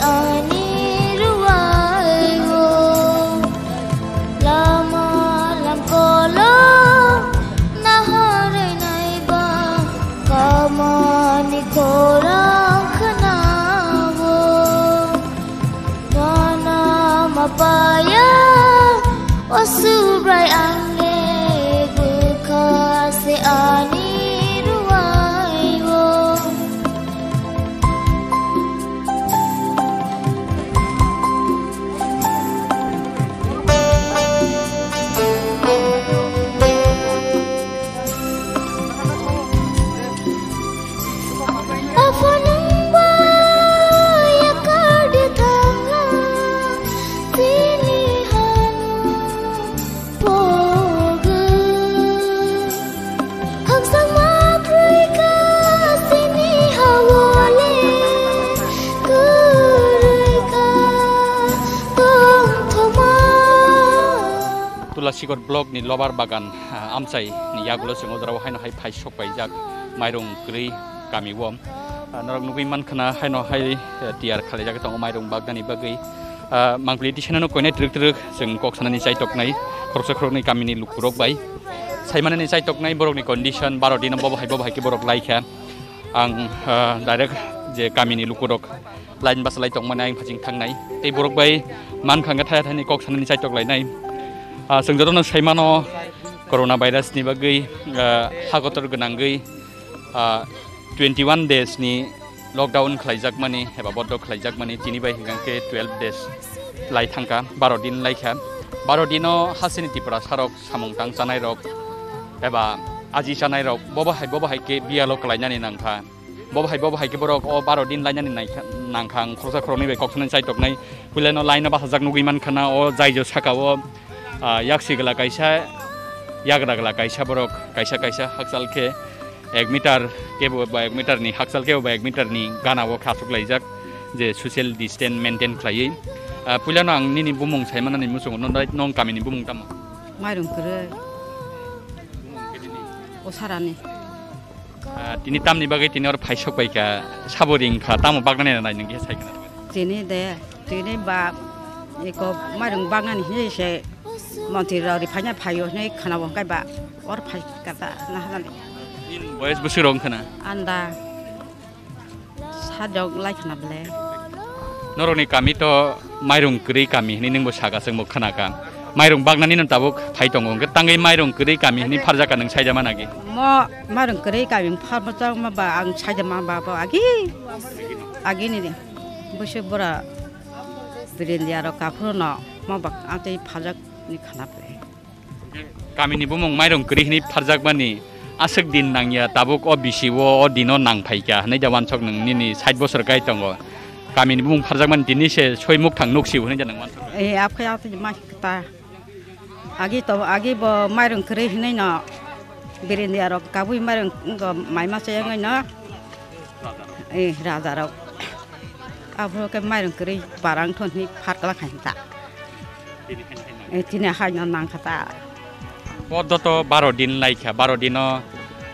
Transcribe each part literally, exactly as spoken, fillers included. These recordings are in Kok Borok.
Ani ruwai o lama lamkolo nahorwi naiba kamani khorang khnawo. Wana mapaya o Subrai angle bwkha se ani ruwai o. Aphano wngba yakar di thangna chini hanu pogo. Khakchangma kwrwi ka chini hawole kwrwi ka tongthoma. Tulasikor block ni Lobar Bagan, ah, amchai ni yagulo chwng o jora o haino hai phai sok paijak mairung kwrwi kami o. Ah, norok nugwi mankha na haino hai, eh, tiyar khlaijak tongo mairung bagnani bagwi. Ah, mangpili tisana no koinai twrwk twrwk chwng kok sanani chaitoknai khoroksa khoroknwi kamini lukurok bai. Saimanani chaitoknai borokni condition baro dino bobo hai bobo hai khe borok laikha. Ang, ah, direct je kamini lukurok line basa lai tongmani ayang phaching thangnai. Tei borok bai mankha hwnkhe thaya thani kok sanani chaitok lainai. Ah, chwng jotono saimano corona virus ni bagwi, ah, ha kotor gwnangwi, ah, twenty one days ni lockdown khlaijakmani eba bondo khlaijakmani tini bai hwnkhe twelve days lai thangkha, baro din laikha. Baro dino hasini Tipra sarok samung tang chanai rok eba aji chanai rok bobo hai bobo hai khe biyalo kwlainani nangkha. Bobo hai, bobo hai khe borok o baro din lainani naikha, nangkha ang khoroksa khoroknwi bai kok sanani chaitoknai. Puilano line o bachajak nugwi mankha na o jaijo saka o, ah, yaksi gla kaisa, yagra gla kaisa borok, kaisa kaisa hakchal khe ek meter kebo ba ek meter ni hakchal kebo ba ek meter ni gana o khe achuk laijak je social distance maintain khlaiwi. Ah, puilano ang nini bumung saimanani muchungo, nong, nong kamini bumung tamo? Mairung kwrwi. O sarani. Ah, tini tamni bagwi tini oro phai sok pai kha, sabo ring kha, tamo bagnani nai nang khe sai kha. Tini de, tini ba, eko mairung bagnani hinwi se montri rok ri phaina phaio hinwi khana bo hwnkhe ba, or phai kha ta na hanani. Nini boyes bwswk rok wngkha na? Anda. Sajok lai khna bele. Norokni kami to mairung kwrwi kami hinwi nwngbo saka chwngbo khna kha. Mairung bagnani no tabuk phai tongo, hwnkhe tangwi mairung kwrwi kami hinwi pharjak kha nwng saida mana agi? Mo mairung kwrwi kami pharjak ma ba ang saida ma ba bo agi. Agi ni de. Bwswk bora Birindia rok kaphuru no mo ba ang tei pharjak ni khna bele. Kamini bumung mairung kwrwi hinwi pharjakmani aswk din nangya, tabuk o bisi o, o dino nang phaikha hinwi da wansok nwng nini sait bosor kai tongo. Kamini bumung pharjakmani tini se soi mukthang nuksi hinwi da nwng wansok. E, aphai aphai ma ta. Agi to, agi bo mairung kwrwi hinwi no Birindia rok kabui mairung wngkha mai ma chayangwi no. E, raja rok. Aphuru khe mairung kwrwi barang thon hinwi pharkla kha hinta. E, tini haino nang kha ta. Bodo to baro din lai kha, baro dino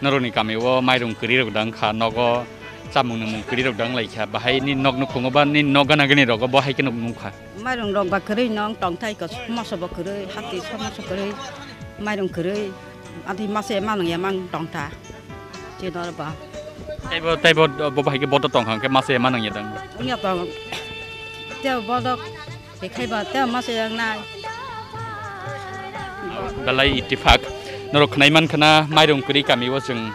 norokni kami o mairung kwrwi rok dang kha, nogo chamung nwngmung kwrwi rok dang lai kha. Bahai ni nok nukhungo ba ni nok gana gani rogo bo hai khe nuk nung kha. Mairung rok ba kwrwi nong tong thai ko, moso bo kwrwi, hati so moso kwrwi, mairung kwrwi, ati mase manung ya mang tong ta. Chinor ba. Taibo, taibo, bo bahai khe bodo tong kha, hwnkhe mase manung ya dang. Wngya tong. Tei bodo, tei khai ba, tei mase yang nai. Belai ittifak. Norok khnai man khna, mairung kwrwi kami o chwng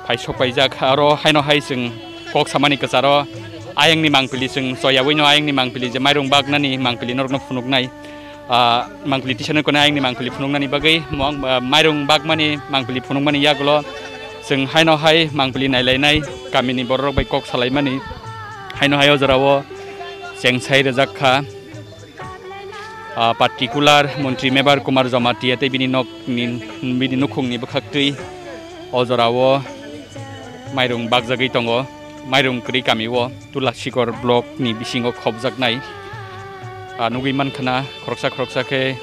phai sok paijak. Aro haino hai chwng kok samani kwcharo ayangni mangpili chwng choyawi no ayangni mangpili je mairung baknani mangpili norokno phunuknai. Ah, mangpili tisano kone ayangni mangpili phunuknani bagwi mo-, ah, mairung bakmani mangpili phunukmani yagulo chwng haino hai mangpili nailainai kamini bororok bai kok salaimani. Haino hai o jorao chengsai rwjak kha. Ah, particular Montri Mebar Kumar Jamatia tei bini nokni, bini nukhungni bwkhaktwi o jorao mairung bakjagwi tongo. Mairung kwrwi kami o Tulasikor block ni bisingo khopjaknai. Ah, nugwi mankha na khoroksa khoroksa khe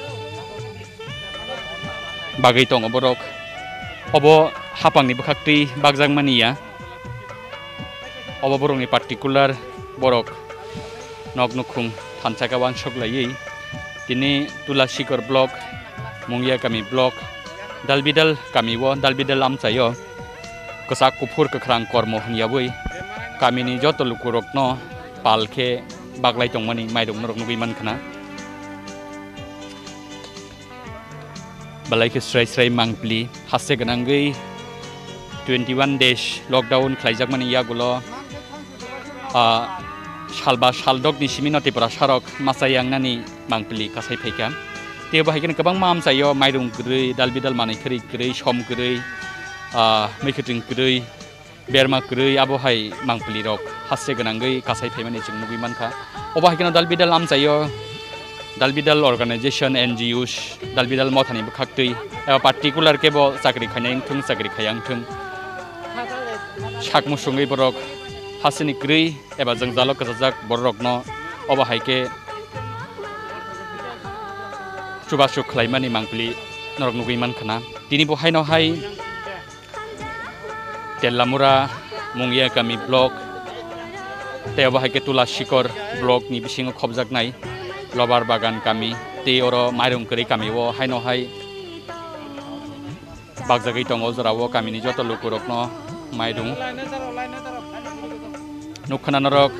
bagwi tongo borok. Obo hapangni bwkhaktwi bakjakmani ya. Obo borokni particular borok. nok nukhung thansa khe wansuk laiwi tini Tulasikor block, Mungia kami block, Dalbidal kami o, Dalbidal amchai o kwchak kuphur kwkhrang kormo hwnyawi kamini joto lukurokno pal khe baglai tongmani mairung norok nugwi mankha na. Belai khe srai srai mangpili haste gwnangwi twenty one days lockdown khlaijakmani yagulo, ah, salba saldokni simi no Tiprasarok masa yangnani mangpili kasai phaikha. Tei bo hai kheno kwbangma amchaio mairung kwrwi, dalbidal manwi kwrwi, kwrwi, som kwrwi, ah, mwkhwtwng kwrwi, berma kwrwi, abo hai mangpili rok haste gwnangwi kasai phaimani chwng nugwi mankha. Obo hai kheno dalbidal amchaio, dalbidal organization, N G Os, dalbidal mothani bwkhaktwi, eba particular kebo chakri khainai wngthung, chakri khaiya wngthung, sak musungwi borok hasteni kwrwi eba jwngjalo kwchajak bororokno obo hai khe chubachu khlaimani mangpili norok nugwi mankha na. Tini bo haino hai Tellamura, Mungia kami block, tei obo hai khe Tulasikor block ni bisingo khobjaknai Lobar Bagan kami, tei oro Mairung Kwrwi kami o haino hai bakjagwi tongo. O jora o kamini joto lukurokno mairung nukha na norok,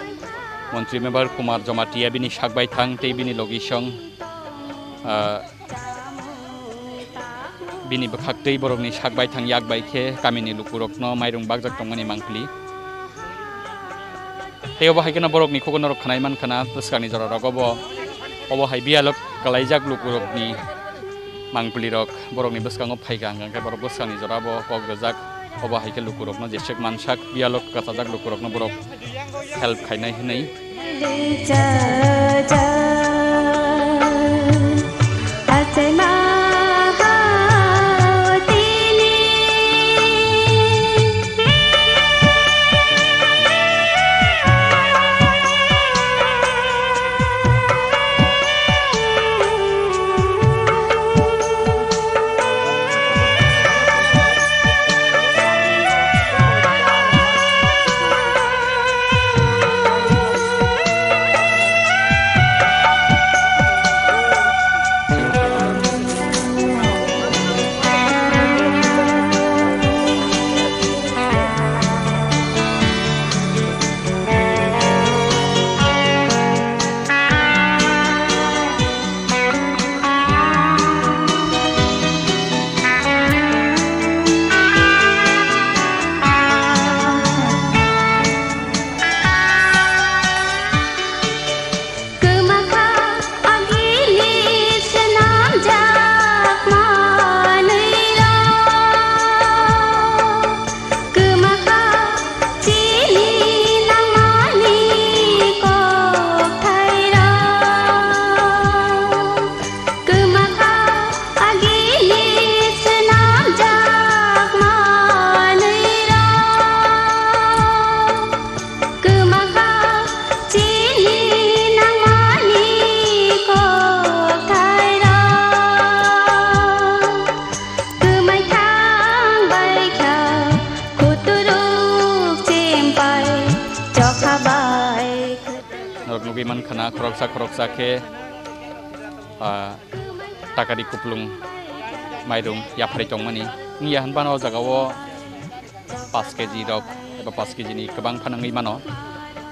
Montri Member Kumar Jamatia bini sak baithang tei bini logisong, ah, bini bwkhaktwi borokni sak baithang yak bai khe kamini lukurokno mairung bakjak tongmani mangpili. Tei obo hai kheno borokni khugo norok khwnai mankha na bwskangni jora rogo bo obo hai biyalo kwlaijak lukurokni mangpili rok borokni bwskango phaikha, hwnkhe borok bwskangni jora bo kok rwjak. Obo hai khe lukurokno jeswk mansak, biyalo kwchajak lukurokno borok help khainai hwnwi. Kwmakha agini swnamjak manwirok, kwmakha chini nangmani kokthairok, kwmakha agini swnamjak manwirok. Kwmakha chini nangmani kokthairok, kwmai thang bai kha kuturuk chimpai chokha bai. Norok nugwi mankha na khoroksa khoroksa khe, ah, takari kuplung mairung yapharwi tongmani wngya hwnba no o jaga o paanch K G rok eba paanch K G ni kwbang phanangwi mano.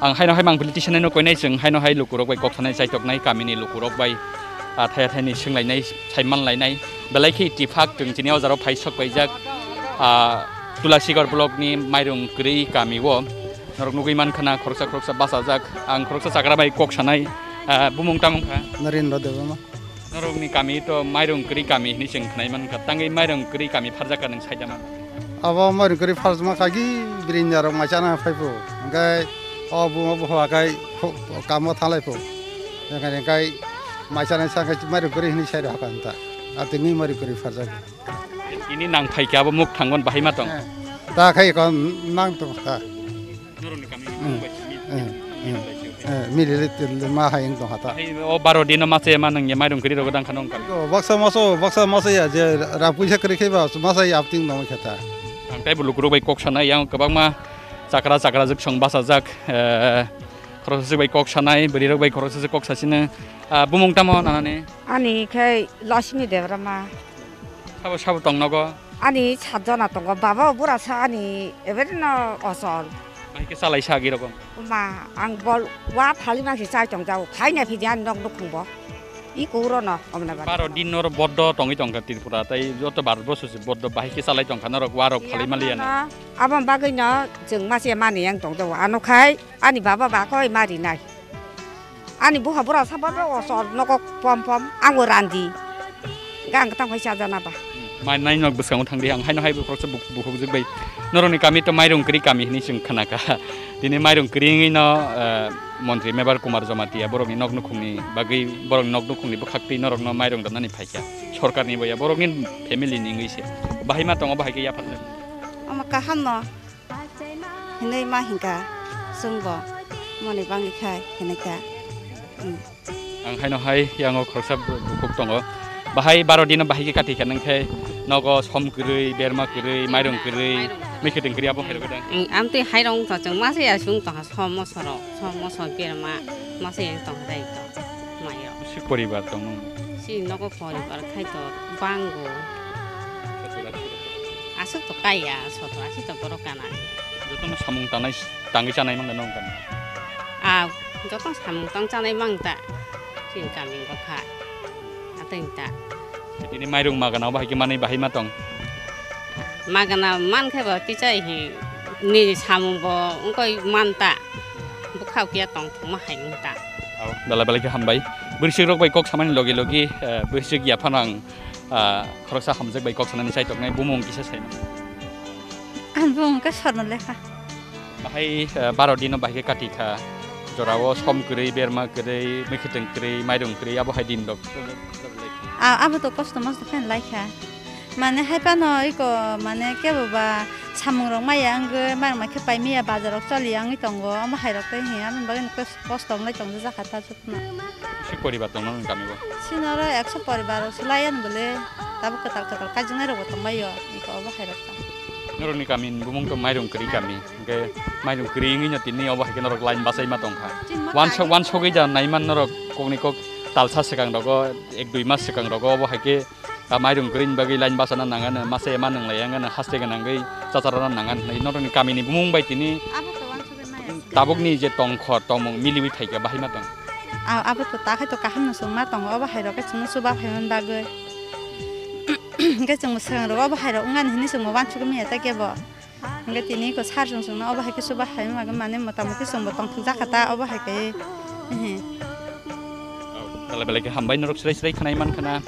Ang haino hai mangpili tisanai no koinai chwng haino hai lukurok bai kok sanai chaitoknai kamini lukurok bai, ah, thaya thaini swnglainai sai manlainai belai khe ittifak chwng chini o jaro phai sok paijak, ah, Tulasikor block ni Mairung Kwrwi kami o norok nugwi mankha na khoroksa khoroksa bachajak. Ang khoroksa chakra bai kok sanai, ah, bumung tamo wngkha? Narendra Debbarma. Norokni kami to Mairung Kwrwi kami hinwi chwng khwnai mankha. Tangwi Mairung Kwrwi kami pharjakha nwng saida man? Abo Mairung Kwrwi pharjakma kha ki bwrwi rok mai chana phai pho. Hwnkhe o buma buha khai pho-, kamo thalai pho. Hwnkhe hwnkhe mai chana sa khai Mairung Kwrwi hinwi saida hakha nta. Atwngwi Mairung Kwrwi pharjak. Ini nang phai khe abo muk thangon bahai ma tong. Eh, ta khai ko nang tong kha. Norokni kami Hmm. bai simi, Hmm. Hmm. bai simi. Eh, mili le til ma hai wng tong kha ta. Hai o baro dino mase ma nang ye Mairung Kwrwi rogo dang kha nong kami. O baksa maso, baksa maso ya je ra puisa kwrwi khe ba masa ya apting nong kha ta. Ang tei bo lukurok bai kok sanai yang kwbangma chakra chakra jwk song bachajak, eh, Khoroksa se bai kok sanai, bwrwi rok bai khoroksa se kok sasino. Ah, bumung tamo nanani? Ani khe Lasini Debbarma. Sabo sabo tong nogo? Ani sat jona tongo. Baba o bura sa ani ebereno osol. Bahai khe chalai sa agi rokom? Ma, ang bol wa thali ma se chai tong jao. Khaina phidi ani nok nukhung bo. I kuro no, omne ba. Baro din nor boddo tongwi tongkha Tripura, tai joto Bharat borso se boddo bahai khe chalai tongkha norok warok phalwi maliya na. Abo bagwi no chwng ma se mani yang tong jao. Ano khai ani baba ba koi mari nai. Ani buha bura sabo bo osol nogo pom pom, ang bo randi. Gang tang khai chajana ba. Mai nai nok bwskango thangdi ang haino hai bwkhoroksa buk-, bukhukjwk bai. Norokni kami to Mairung Kwrwi kami hinwi chwng khnakha. Tini Mairung Kwrwi wngwi no, eh, Montri Mebar Kumar Jamatia borokni nok nukhungni bagwi, borokni nok nukhungni bwkhaktwi norokno mairung damnani phaikha. Sorkarni boya borokni family ni wngwi se. Bahai ma tongo, bahai khe yapharjak. Omo kaham no. Hinwi ma hinkha chwngbo moni bangwi khai hinwi kha. Hmm. Ang haino hai yango khoroksa bu-, bukhuk tongo. Bahai baro dino bahai khe kati kha nang khe nogo som kwrwi, berma kwrwi, mairung kwrwi, mairung kwrwi, mikhuitwng kwrwi abo hai rok dang. Ang amtwi hai rok wngkha chwng masa ya se wngtongkha som mosoro, som moso berma masa ya wngtongkha dai to mairok. Bwswk poribar tong nung? Chini nogo poribar khai to bango. Aswk to kaiya, soto asi to borok kanani. Jotono samung tanai, tangwi chanai mangda nong kan? Ah, joto samung tang chanai mangda. Chini kami bokha. Ateng ta. Tini mairung magana bahai khe manwi bahai ma tong? Magana man khe bo tichai hi ni samung bo wngkoi man ta. Bwkhao kiya tong thwngma hai wng ta. Belai belai khe hambai. Bwswk rok bai kok samani logi logi, eh, bwswk ya phanang, ah, khoroksa hamjak bai kok sanani chai toknai bumung kisa sai. Ang bumung khe Sorno Lekha. Bahai, eh, baro dino bahai khe kati kha. Jorao som kwrwi, berma kwrwi, mikhuitwng kwrwi, mairung kwrwi, abo hai din rok. A, abo to kosto mosto khe lai kha. Mane hai phano iko mane kebo ba samung rok maya wngwi, mairung mai khe pai maya, bazar rok choli ya wngwi tongo, omo hai rok tei hiya, aboni bagwi no kos-, kosto wng lai tongo jaka ta. Bisi poribar tong nang kami o? Sinoro ekso poribar rok se lai ani bole, tabuk kwtal kwtal kaijaknai rok bo tong bai o, iko obo hai rok ta. Norok ni kami ni bumung to Mairung Kwrwi kami, hingke Mairung Kwrwi wngwi no tini obo hai khe norok line bachai ma tong kha. Chini ma Wansok, kaijaknai wansogwi da nai man norok kok ni kok talsa swkang rogo, ek dui mas swkang rogo obo hai khe, ah, Mairung Kwrwi ni bagwi line bachana nang ano, masa ema nang lai ang ano, haste gwnangwi chacharana nang ano hinwi norok ni kami ni bumung bai tini. Abo to wansugwi maya. Tabukni je tongkhor tongmung miliwi phaikha bahai ma tong? A, abo to ta khai to kaham no chwng ma tongo, obo hai rok khe chwngno chuba phaiman bagwi. Hingke chwngbo swkang rok obo hai rok wngani hinwi chwngbo wansugwi maya ta kebo. Hingke tini iko sar chwng chwngno obo hai khe chuba phaiman bagwi mane mota moti chwngbo tongthok jakha ta obo hai khe. Belai belai khe hambai norok srai srai khwnai man khna.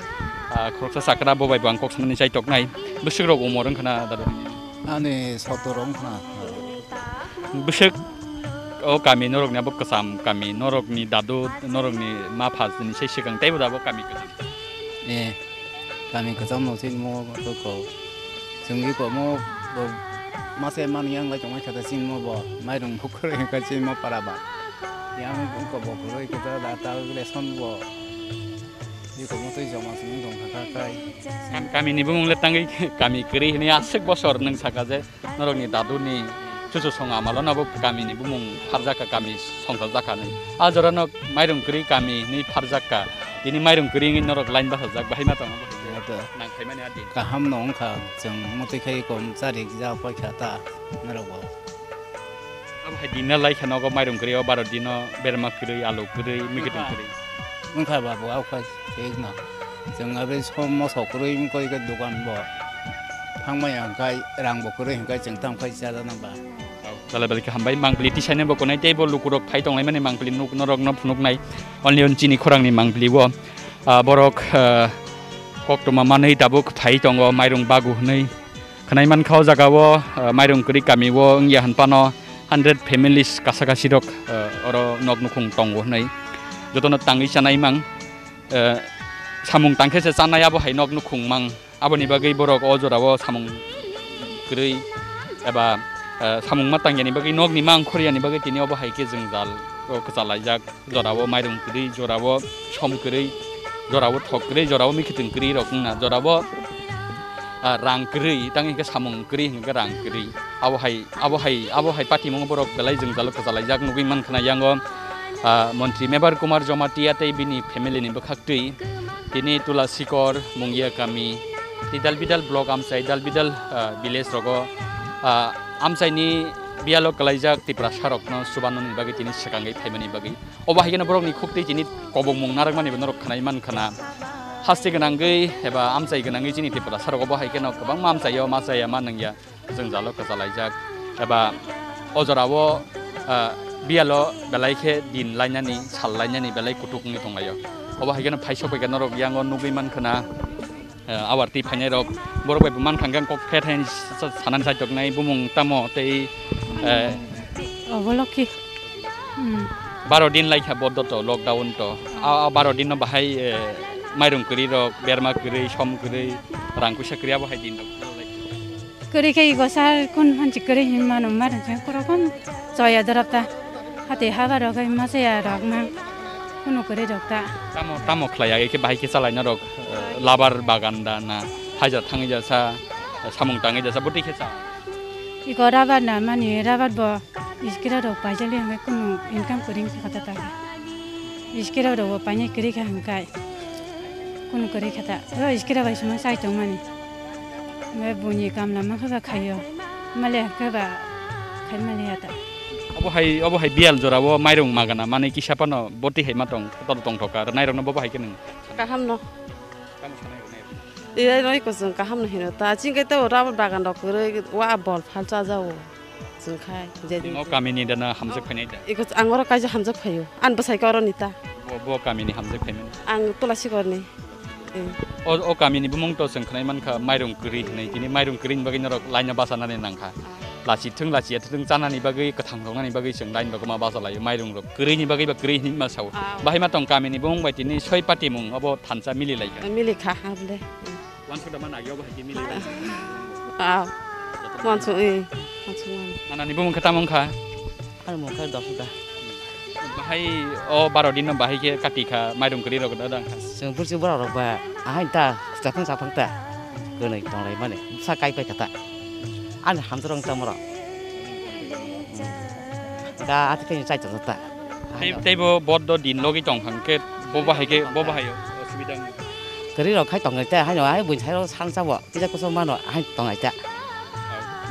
Ah, khoroksa chakra bo bai bo ang kok sanani chai toknai. Bwswk rok umor wng khna dadu. Ani sotor wng khna. Bwswk o kami norokni abo kwcham kami, norokni dadu, norokni ma pha ni sai swkang teibo da abo kami kwcham. Eh, kami kwcham no sini mo to ko. Chwngwi ko mo bo mase man yang lai tongmai kha ta sini mo bo mairung bukhur hingka sini mo para ba. Yang ko bo khuroi kita da ta le son bo. Iko mo twi joma sini dong kha kai. Kam-, kami ni bumung le tangwi kami kwrwi hini aswk bosor nwng saka je. Norokni daduni chuchu song amalo nabo kamini bumung pharjakha, kami songchaljak kha hinwi. A jorano Mairung Kwrwi kami hinwi pharjakha. Tini Mairung Kwrwi wngwi norok line bachajak, bahai ma tongo bo hai khe. Ado. Nang phaimani a din. Kaham no wngkha, chwng mwtwi khai kom charik ja paikha ta norok bo. Abo hai din no lai kha nogo Mairung Kwrwi o baro dino berma kwrwi, alu kwrwi, mikitwng kwrwi. Wngkha ba bo, abo khai thik no. Chwng abo som moso kwrwi wngkha khe dogan bo. Thangmaya hwnkhe rang bo kwrwi hwnkhe chwng tamo khai chajana ba. Belai belai khe hambai, mangpili tisaino bo konai tei bo lukurok phai tonglaimani mangpili nuk norokno phunuknai. Only on chini khorangni mangpili o. Ah, borok, ah, koktwma manwi tabuk phai tongo, mairung bagu hwnwi. Khwnai mankha o jaga o, ah, Mairung Kwrwi kami o wngya hwn phano hundred families kasa kasi rok, ah, oro nok nukhung tongo hwnwi. Jotono tangwi chanai mang, ah, samung tangkhe se chanai abo hai nok nukhung mang. Aboni bagwi borok o jora o samung kwrwi eba, ah, samung ma tangyani bagwi nokni mang khoriyani bagwi tini obo hai khe jwngjal o kwchalaijak. Jorao mairung kwrwi, jorao som kwrwi, jorao thok kwrwi, jorao mikitwng kwrwi rok wngna, jorao, ah, rang kwrwi, tang hwnkhe samung kwrwi hwnkhe rang kwrwi. Abo hai, abo hai, abo hai patimung borok belai jwngjalo kwchalaijak nugwi mankha na yango. Ah, Montri Mebar Kumar Jamatia tei bini family ni bwkhaktwi tini Tulasikor, Mungia kami, tei Dalbidal block amchai, Dalbidal, ah, village rogo, ah, amchaini biyalo kwlaijak Tiprasa rokno chubanani bagwi tini swkangwi phaimani bagwi. Obo hai kheno borokni khuktwi tini kobongmung narwkmani bo norok khwnai mankha na. Haste gwnangwi eba amchai gwnangwi chini Tiprasa rok obo hai kheno kwbangma amchaio ma chaya ma nungya. Jwngjalo kwchalaijak eba o jorao, ah, biyalo belai khe din lainani, sal lainani belai kutuk wngwi tonglaio. Obo hai kheno phaisok bai khe norok yango nugwi mankha na, ah, awartwi phainairok borok bai bo mankha hwnkhe kok phet hai sa-, sanani saitoknai bumung tamo tei, eh, Obo lokhi. Hmm. Baro din laikha bo doto lockdown to. A, a baro din no bahai, eh, mairung kwrwi rok, berma kwrwi, som kwrwi, rang kuisa kwrwi abo hai din rok. Kwrwi khe ego sar kun manchi kwrwi hin mano mar jeng koro kon choya dorap ta. Hati haba rok hai masa ya rok ma kunu kwrwi rok ta. Tamo, tamo khlai age khe bahai khe chalai norok, eh, labar bagan da na haja thangwi jasa, samung tangwi jasa bwtwi khe cha. Iko rabar na mani rabar bo iskira rok paijali hwnkhai kunu income kwrwi wngkha ta ta. Iskira rok bo painai kwrwi kha hwnkhai kunu kwrwi kha ta. O iskira bai suma sai tongmani. Hwnkhai buini kamla mankha ba khaio. Male hwnkhai ba khai mali ya ta. Obo hai, obo hai biyal jora o mairung magana manwi kisa phano boti hai ma tong, tong, tongthokha. Nairokno bobo hai khe nung. Kaham no. Tamo sanai rok nairok. Iya, noi ko chwng kaham no hino ta. Chingkai ta rabar bagan rok kwrwi wa bol phal cha jao. Chwng khai je. Chwng o kamini dana hamjak phainai da. Iko ang oro kaisa hamjak phaio. An bwsai ka oro ni ta. Bo, bo kamini hamjak phaimani. Ang Tulasi korni. Eh. O, o kamini bumung to chwng khwnai mankha mairung kwrwi hinwi. Tini mairung kwrwi ni bagwi norok laina basa nani nangkha. Lachi thung, lachi ya thung chanani bagwi, kwthang roknani bagwi chwng line rok ma basa laio. Mairung rok kwrwi ni bagwi ba kwrwi hinwi ma sao. Ah. Bahai ma tong kamini bumung bai tini soi pati mung obo thansa mili laikha. Mili kha ha bole. Wansuk da mana yo bahai mili. Ah. Wansuk, eh. Wansuk man. Anani bumung khe tamo wngkha? Ani mung khe Dosuda. Bahai o baro din no bahai khe kati kha, mairung kwrwi rok da dang kha. Chwng bursi borok rok ba ahai ta, chapang chapang ta. Kwnwi tonglai mani, sa kai pai kha ta. Ani hamjak rok tamo rok. Ga ati khe chai ta ta. Tei, tei bo bodo din logi tong kha khe bo bahai khe, bo bahai o osubida wng. Kwrwi rok khai tonglai ta, haino ai buini sai rok san cha bo. Kisa kusa mano hai tong ai ta.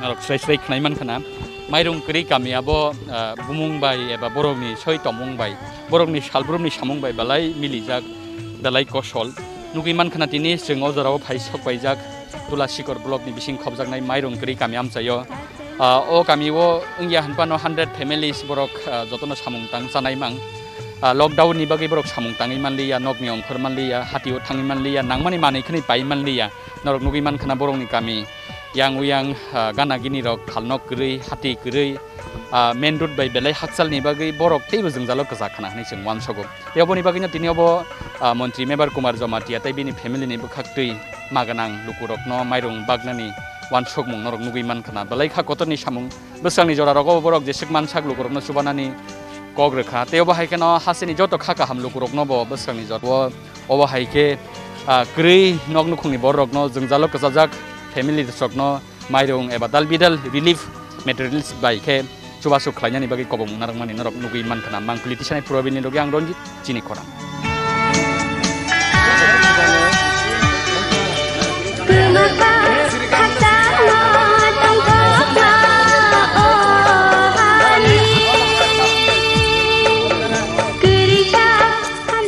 Narok srai srai khwnai man khana. Mairung kwrwi kami abo, ah, bumung bai eba borokni soi tongmung bai, borokni salbrumni samung bai belai milijak, belai kosol. Nugwi man khana tini chwng o jorao phai sok paijak Tulasikor block ni bising khobjaknai Mairung kwrwi kami amchaio. Ah, o kami o wngya hwnphano hundred families borok, ah, jotono samung tang chanai mang. Ah, lockdown ni bagwi borok samung tangwi manliya, nokni ongkhor manliya, hatio thangwi manliya, nangmani manwi khwnwi pai manliya. Norok nugwi man khana borokni kami yang uyang, ah, gana gini rok phalnok kwrwi, hati kwrwi, ah, main road bai belai hakchalni bagwi borok teibo jwngjalo kwchak khana hinwi chwng uansogo. Tei oboni bagwino tini obo, ah, Montri Mebar Kumar Jamatia tei bini family ni bwkhak twi ma gwnang lukurokno mairung baknani uansukmung norok nugwi man khana. Belai kha kotorni samung bwskangni jora rogo borok jeswk mansak lukurokno chubanani kok rwkha. Tei obo hai kheno hasteni joto kha kaham lukurokno bo bwskangni jora o Obo hai khe, ah, kwrwi nok nukhungni bororokno jwngjalo kwchajak family rokno mairung eba dal bidal relief materials bai khe chubachu khlainani bagwi kobongmung narwkmani norok nugwi man khana. Mangpili tisanai Purabini logi ang Ranjit chini khorang.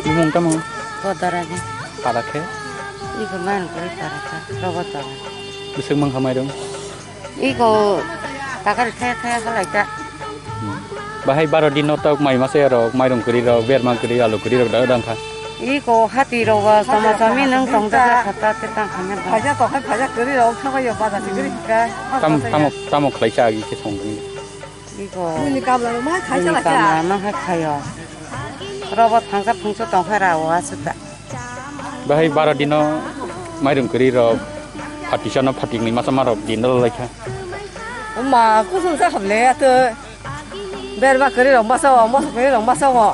Bumung tamo? Kodarani. Para khe? Iko man kori para kha, rogo tongo. Bising mang hamai dong. Iko takar khe khe halai ta. Hmm. Bahai baro din no tok mai masa ya rok, mairung kuri rok, berma kuri, alu kuri rok da dang kha. Iko hati rok ba sama sami nang tong da kha ta te tang kha ne ba. Phaja to khai phaja kuri rok, sama yo ba da kuri ka. Tam, tamo, tamo khlai sa agi khe song dong. Iko. Nini kamla rok ma khai sa la kha. Kamla no hai khayo. Rogo thangsa phungsa tong kha ra o asu ta. Bahai bara dino mairung kwrwi rok, phatisano phatikni masa marok din dolo laikha. Oma kusum sa khamle ato. Berma kwrwi rok masa o, masa kwrwi rok masa o.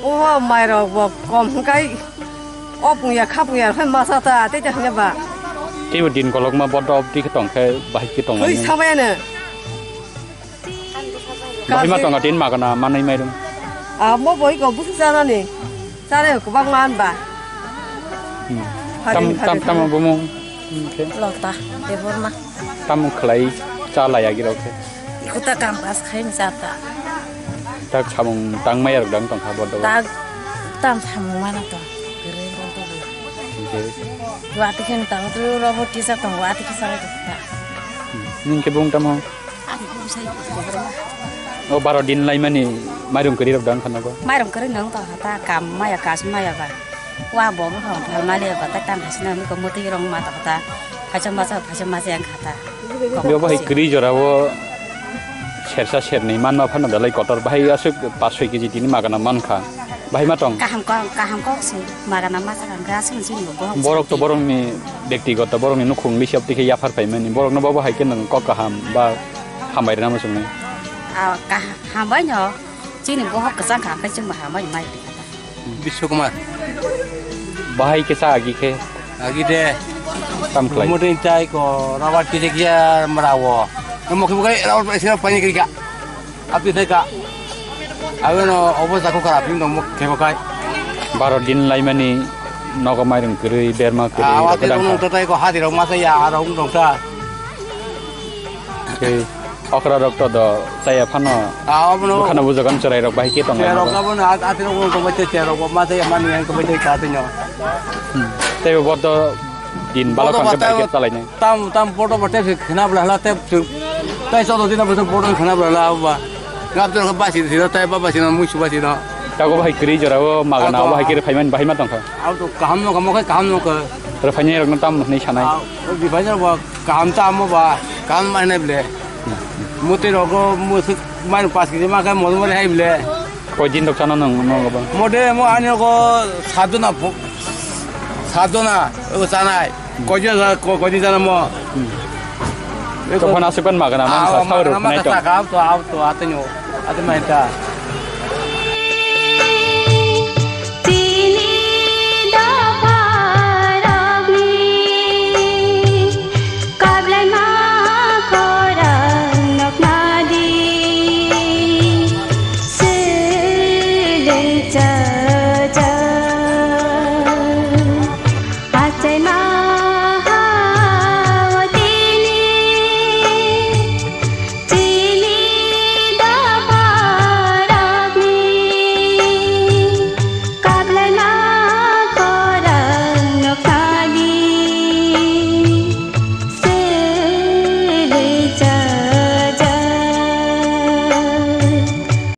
O mairok bo kom hwnkhe o pungya kha pungya rok masa ta tei ta hwnkhe ba. Teibo din kolokma bodo obdi khe tongkhe bahai khe tongmani. Thwi sabaiyano. Bahai ma tongo tin magana manwi mairung. Amo boi ko busu chanani. Chare ko bang man ba. Hmm. Hari Tam hari tam hari. Tamo bumung. Hmm, okay. Lota, Debbarma. Tamo khlai cha lai agi rok khe. Iko ta kam pas khai mi cha ta. Tak samung tang mai rok dang tong kha bodo. Tak tam samung mana to. Gere rok to. Okay. Wati khen tang tu robo tisa tong wati kisa ta. Hmm. Ning ke bung tamo. O baro din laimani mairung kwrwi rok dang khana bo. Mairung kwrwi nang tong kha ta kam maya kas maya ba. Wa bo bo phal mali ba ta tam hasina mi ko muti rong ma ta kha ta. Phaisa masa phaisa masa yang kha ta. Yo bo hai kwrwi jora o sersa sernwi manma phano belai kotor bahai aswk paanch soi kg tini magana man kha. Bahai ma tong. Kaham kok, kaham kok se. Magana ma sakang ga sing sing bo. Borok to borokni bektigoto borokni nukhung lisap tikhe yaphar paimani. Borokno bobo hai khe nwng kok kaham ba hambai rwna muchungnai. Ah, kah-, hambai no. Chini bohok kwchang kha khe chwng bo hambai mai. Biswa Kumar. Bahai khe cha agi khe. Agi de. Tam khlai. Mutin chai ko rabar tijek ya marawo. Mo khe bo kai rabar paisa paini kri kha. Apni thai ka. Abono obo jako kara apni dong mok khebo kai. Baro din laimani nogo mairung kwrwi, berma kwrwi, Awa rok te dang dong kha. Totai ko hadi rok masa ya, aro ung dong ta. Tei okra rok to do chaya phano. Abono Bukhano bujagan chwrai rok bahai khe tong chaya lai rok nogo. Abono at-, ati rok ung dong bai te chaya rok masa ya mani yang ko bai te ka te no. Hmm. Tei bo to din balo Bodo kang khe bata bai khe chalai nai. Tam, tam, bodo bate se khna bla hla te se, tai sodo dina bate bodo khna bla hla ba. Ngap jor khe basi sino, tai ba basi no, muisu basi no. Tago bahai kwrwi jora o magana, Ato. Bahai khe phaimani bahai ma tongkha. Au to kaham no, kamo khe kaham no khe. Rwphainai rokno tam hwnwi sanai. Au, o rwphainai rok ba kaham ta amo ba, kaham ma hinai ble. Muti rogo, musu, mai pas kg ma khe mol mol hai ble. Koi din rok chana nang, nang ba? Mode mo ani ko sadona, sadona, o chanai. Koi din sa, ko-, koi din chana mo. Hmm. Eko Tokhan aswk ban magana man sa, Awa, sawi rok magana nai man tong. Sa ka, to, au to, atino, atino mai ta.